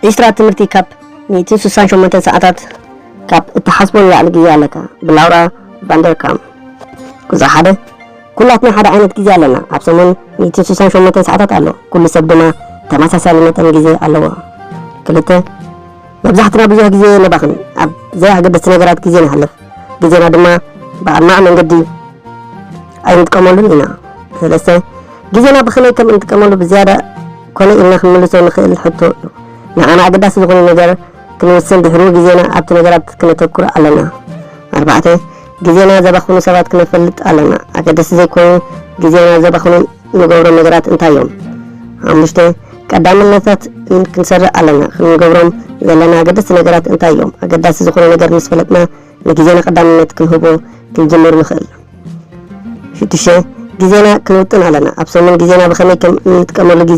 ዒስራ ትምህርቲ ካብ ሚእትን ስሳን ሸሞንተን ሰዓታት ካብ እትሓስቦ ንላዕሊ ግዜ ኣለካ። ብላውራ ቫንደርካም። ቁጽሪ ሓደ፣ ኩላትና ሓደ ዓይነት ግዜ ኣለና። ኣብ ሰሙን ሚእትን ስሳን ሸሞንተን ሰዓታት ኣሎ። ኩሉ ሰብ ድማ ተመሳሳሊ መጠን ግዜ ኣለዎ። ክልተ፣ መብዛሕትና ብዙሕ ግዜ ነባኽን። ኣብ ዘይ ኣገደስቲ ነገራት ግዜ ንሓልፍ። ግዜና ድማ ብኣድማዒ መንገዲ ኣይንጥቀመሉን ኢና። ሰለስተ፣ ግዜና ብኸመይ ከም እንጥቀመሉ ብዝያዳ ኮነ ኢልና ክንምልሶ ንኽእል ሕቶ እዩ። ንዓና ኣገዳሲ ዝኾነ ነገር ክንውስን ድሕሪኡ ግዜና ኣብቲ ነገራት ክነተኩር ኣለና። ኣርባዕተ፣ ግዜና ዘባኽኑ ሰባት ክነፈልጥ ኣለና። ኣገደስቲ ዘይኮኑ ግዜና ዘባኽኑ እንገብሮም ነገራት እንታይ እዮም? ሓሙሽተ፣ ቀዳምነታት ክንሰርዕ ኣለና። ክንገብሮም ዘለና ኣገደስቲ ነገራት እንታይ እዮም? ኣገዳሲ ዝኾነ ነገር ምስ ፈለጥና ንግዜና ቀዳምነት ክንህቦ ክንጅምር ንኽእል። ሽዱሽተ፣ ግዜና ክንውጥን ኣለና። ኣብ ሰሙን ግዜና ብኸመይ ከም እንጥቀመሉ ግዜ